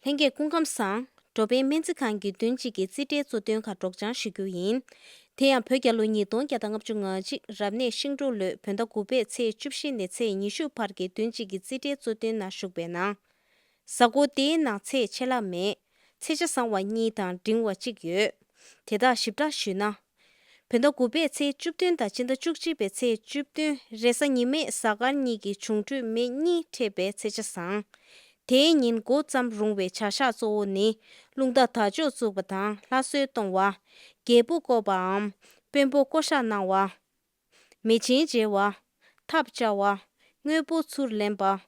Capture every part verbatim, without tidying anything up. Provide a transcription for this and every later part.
ལྷན་རྒྱས་སྐུ་ཁམས་བཟང་། འགྲོ་ཕན་སྨན་རྩིས་ཁང་གི་བདུན་གཅིག་གི་རྩིས་ཁྲའི་གཙོ་དོན་ཁག་སྒྲོག་སྦྱང་ཞུ་རྒྱུ་ཡིན། དེ་ཡང་བོད་རྒྱལ་ལོ་ཉིས་སྟོང་བརྒྱ་དང་ལྔ་བཅུ་ང་གཅིག་རབ་གནས་ཤིང་འབྲུག་ལོའི་བོད་ཟླ་དགུ་པའི་ཚེས་བཅུ་བཞི་ནས་ཚེས་ཉི་ཤུ་བར་གྱི་བདུན་གཅིག་གི་རྩིས་ཁྲའི་གཙོ་དོན་ནང་ཞུགས་པའི་ནང་། གཟའ་འཁོར་དེའི་ནང་ཚེས་ཆད་ལྷག་མེད། ཚེས་ཆ་བཟང་བ་གཉིས་དང་འབྲིང་བ་གཅིག་ཡོད། དེ་དག་ཞིབ་ཕྲ་ཞུས་ན། བོད་ཟླ་དགུ་པའི་ཚེས་བཅུ་བདུན་དང་སྤྱི་ཟླ་བཅུ་གཅིག་པའི་ཚེས་བཅུ་བདུན་རེས་གཟའ་ཉི་མས་གཟའ་སྐར་གཉིས་ཀྱི་འབྱུང་འཕྲོད་མེ་གཉིས་འཕྲད་པའི་ཚེས་ཆ་བཟང་། དེའི་ཉིན་འགོ་བརྩམས་རུང་བའི་བྱ་གཞག་གཙོ་བོ་ནི། རླུང་རྟ་དར་ལྕོག་བཙུགས་པ་དང་ལྷ་གསོལ་གཏོང་བ། རྒྱལ་པོ་བསྐོར་བའམ། དཔོན་པོ་བསྐོ་བཞག་གནང་བ། མེ་ཆེན་འཇལ་བ། ཐབ་བཅའ་བ། དངོས་པོ་ཚུར་ལེན་པ།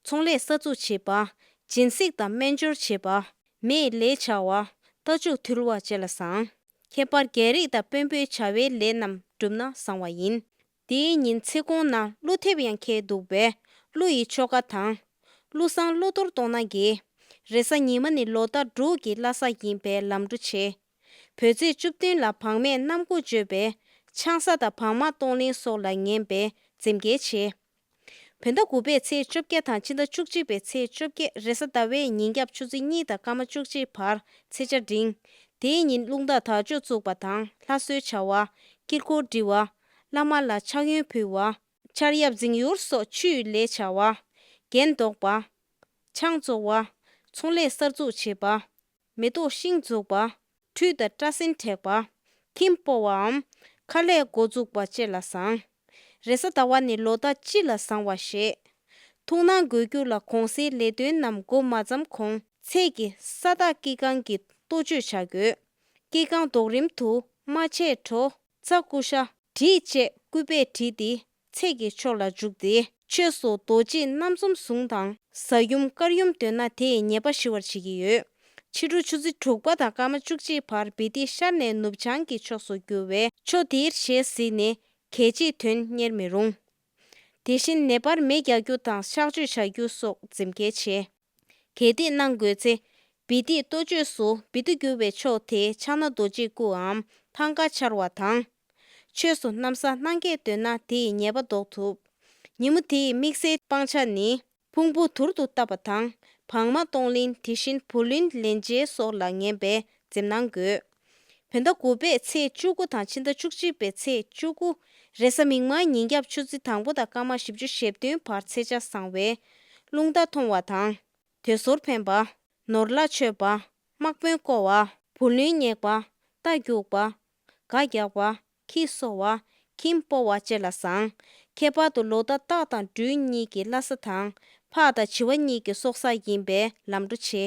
ཚོང་ལས་གསར་འཛུགས་བྱེད་པ། སྦྱིན་སྲེག་དང་སྨན་སྦྱོར་བྱེད་པ། མེས་ལས་བྱ་བ། རྟ་ཕྱུགས་འདུལ་བ་བཅས་ལ་བཟང་། ཁྱད་པར་རྒྱལ་རིགས་དང་དཔོན་པོའི་བྱ་བའི་ལས་རྣམས་བསྒྲུབས་ན་བཟང་བ་ཡིན། དེའི་ཉིན་ཚེ་གུང་ན་ཀླུ་ཐེབས་ཡང་འཁེལ་འདུག་པས་ཀླུ་ཡི་ཆོ་ག་དང་། ཀླུ་བསང་ཀླུ་གཏོར་གཏོང་ན་དགེ། རེས་གཟའ་ཉི་མ་ནི་ལོ་ཟླ་འབྲུག་གི་བླ་གཟའ་ཡིན་པས་ལམ་འགྲོ་ཆེ། བོད་ཚེས་བཅུ་བདུན་ལ་བག་མེད་གནམ་སྒོ་བརྗོད་པས་ཆང་ས་དང་བག་མ་གཏོང་ལེན་སོགས་ལ་ངན་པས་འཛེམ་དགེ་ཆེ། བོད་ཟླ་དགུ་པའི་ཚེས་བཅོ་བརྒྱད་དང་སྤྱི་ཟླ་བཅུ་གཅིག་པའི་ཚེས་བཅོ་བརྒྱད་རེས་གཟའ་ཟླ་བའི་ཉིན་རྒྱབ་ཆུ་ཚོད་གཉིས་དང་སྐར་མ་བཅུ་གཅིག་བར་ཚེས་ཆ་འབྲིང་། དེའི་ཉིན་རླུང་རྟ་དར་ལྕོག་བཙུགས་པ་དང་ལྷ་གསོལ་བྱ་བ། དཀྱིལ་འཁོར་འབྲི་བ། བླ་མ་ལ་ཕྱག་གཡོན་ཕུལ་བ། ཆར་ཡབ་འཛིང་ཡུར་སོགས་ཆུའི་ལས་བྱ་བ། རྒྱན་འདོགས་པ། ཆང་བཙོང་བ། ཚོང་ལས་གསར་འཛུགས་བྱེད་པ། མེ་ཏོག་ཤིང་འཛུགས་པ། ཁྲུས་དང་སྐྲ་སེན་བྲེག་པ། ཁྱིམ་སྤོ་བའམ། ཁ་ལས་འགོ་འཛུགས་པ་བཅས་ལ་བཟང་། རེས་གཟའ་ཟླ་བ་ནི་ལོ་ཟླ་སྤྱི་ལ་བཟང་བར་བཤད། ཐུགས་སྣང་དགོས་རྒྱུ་ལ་གུང་སེང་ལས་དོན་རྣམས་འགོ་མ་བརྩམས་གོང་ཚད་ཀྱི་ས་བདག་དཀྱིལ་ཁང་གི་གཏོ་བཅོས་བྱ་དགོས། དཀྱིལ་ཁང་རྡོག་རིམ་དུ་རྨ་ཆས་གྲོ། རྩྭ་ཀུ་ཤ། དྲིས་བཅས་སྐུད་པས་བྲིས་ཏེ། ཚེས་ཀྱི་ཕྱོགས་ལ་འཇུག་སྟེ། ཆོས་སུ་རྡོ་རྗེ་རྣམ་གསུམ་ཟུང་དང་། གཟའ་ཡུམ་སྐར་ཡུམ་འདོད་ན་དེ་ཡི་ཉེས་པ་ཞི་བར་བྱེད་ཀྱི་ཡོད། ཕྱི་དྲོ་ཆུ་ཚོད་དྲུག་པ་དང་སྐར་མ་བཅུ་གཅིག་བར་བི་ཏི་ཤར་ནས་ནུབ་བྱང་གི་ཕྱོགས་སུ་རྒྱུ་བས་ཕྱོགས་དེར་ཞེད་གཟིགས་ནས་གལ་ཆེའི་དོན་གཉེར་མི་རུང་། དེ་བཞིན་ནད་པར་མེ་རྒྱག་རྒྱུ་དང་གཤག་བཅོས་བྱ་རྒྱུ་སོགས་འཛེམ་གལ་ཆེ། གལ་ཏེ་གནང་དགོས་ཚེ། བི་ཏི་གཏོ་བཅོས་སུ་བི་ཏི་བསྒྱུར་བའི་ཕྱོགས་དེ་ཕྱག་ན་རྡོ་རྗེའི་སྐུའམ་ཐང་ཀ་འཕྱར་བ་དང་། ཆོས་སུ་གནམ་ས་སྣང་གས་འདོད་ན་དེ་ཡི་ཉེས་པ་ཟློག་ཐུབ། ཉིན་མོ་དེ་ཡི་དམིགས་བསལ་སྤང་བྱ་ནི། ཕུང་པོ་དུར་དུ་བཏབ་པ་དང་། བག་མ་གཏོང་ལེན་དེ་བཞིན་བུ་ལོན་ལེན་འཇལ་སོགས་ལ་ངན་པས་འཛེམ་གནང་དགོས། བོད་ཟླ་དགུ་པའི་ཚེས་བཅུ་དགུ་དང་ཕྱི་ཟླ་བཅུ་གཅིག་པའི་ཚེས་བཅུ་དགུ། རེས་གཟའ་མིག་དམར་ཉིན་རྒྱབ་ཆུ་ཚོད་དང་པོ་དང་སྐར་མ་བཞི་བཅུ་ཞེ་བདུན་བར་ཚེས་ཆ་བཟང་བས། རླུང་རྟ་མཐོང་བ་དང་། དུད་སོལ་འཕེན་པ། ནོར་ལྭ་ཆོད་པ། དམག་དཔོན་བསྐོ་བ། བུ་ལོན་བསྙེགས་པ། རྟ་རྒྱུག་པ། སྒ་རྒྱག་པ། ཁྱི་གསོ་བ། ཁྱིམ་སྤོ་བ་བཅས་ལ་བཟང་། ཁྱད་པར་དུ་ལོ་ཟླ་སྟག་དང་སྦྲུལ་གཉིས་ཀྱི་བླ་གཟའ་དང་། ཕག་དང་བྱི་བ་གཉིས་ཀྱི་སྲོག་གཟའ་ཡིན་པས་ལམ་འགྲོ་ཆེ།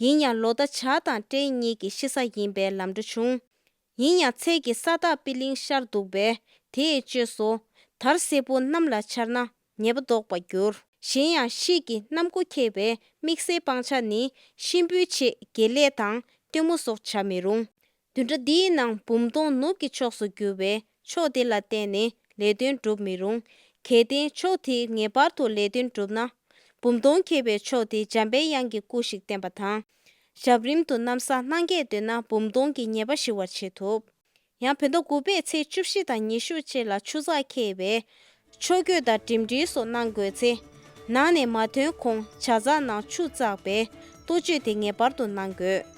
ཡིན་ཡང་ལོ་ཟླ་བྱ་དང་སྤྲེལ་གཉིས་ཀྱི་ཤི་གཟའ་ཡིན་པས་ལམ་འགྲོ་ཆུང་། ཡིན་ཡང་ཚེས་ཀྱི་ས་བདག་པི་ལིང་ཤར་འདུག་པས་དེ་ཡི་བཅོས་སུ། དར་སེར་པོ་གནམ་ལ་འཕྱར་ན་ཉེས་པ་ཟློག་པར་འགྱུར། གཞན་ཡང་དཔྱིད་ཀྱི་གནམ་སྒོ་ཁེགས་པས་དམིགས་བསལ་སྤང་བྱ་ནི་གཤིན་པོའི་ཆེད་དགེ་ལས་དང་སྟོན་མོ་སོགས་བྱ་མི་རུང་། བདུན་ཕྲག་འདིའི་ནང་འབུམ་སྟོང་ནུབ་ཀྱི་ཕྱོགས་སུ་རྒྱུ་བས་ཕྱོགས་དེ་ལ་བརྟེན་ནས་ལས་དོན་སྒྲུབ་མི་རུང་། གལ་ཏེ་ཕྱོགས་དེས་ངེས་པར་དུ་ལས་དོན་བསྒྲུབ་ན། འབུམ་སྟོང་ཁེགས་པའི་ཕྱོགས་དེ་འཇམ་པའི་དབྱངས་ཀྱི་སྐུ་ཞིག་བསྟེན་པ་དང་། ཞབས་རིམ་དུ་གནམ་ས་སྣང་གས་འདོད་ན་འབུམ་སྟོང་གི་ཉེས་པ་ཞི་བར་བྱེད་ཐུབ། ཡང་བོད་ཟླ་དགུ་པའི་ཚེས་བཅུ་བཞི་དང་ཉི་ཤུ་བཅས་ལ་ཆུ་ཚགས་ཁེལ་བས། ཕྱོགས་བསྐྱོད་དང་འགྲིམ་འགྲུལ་སོགས་གནང་དགོས་ཚེ། ནང་ནས་མ་ཐོན་གོང་བྱ་ཚགས་ནང་ཆུ་བཙགས་པས་གཏོ་བཅོས་དེ་ངེས་པར་དུ་གནང་དགོས།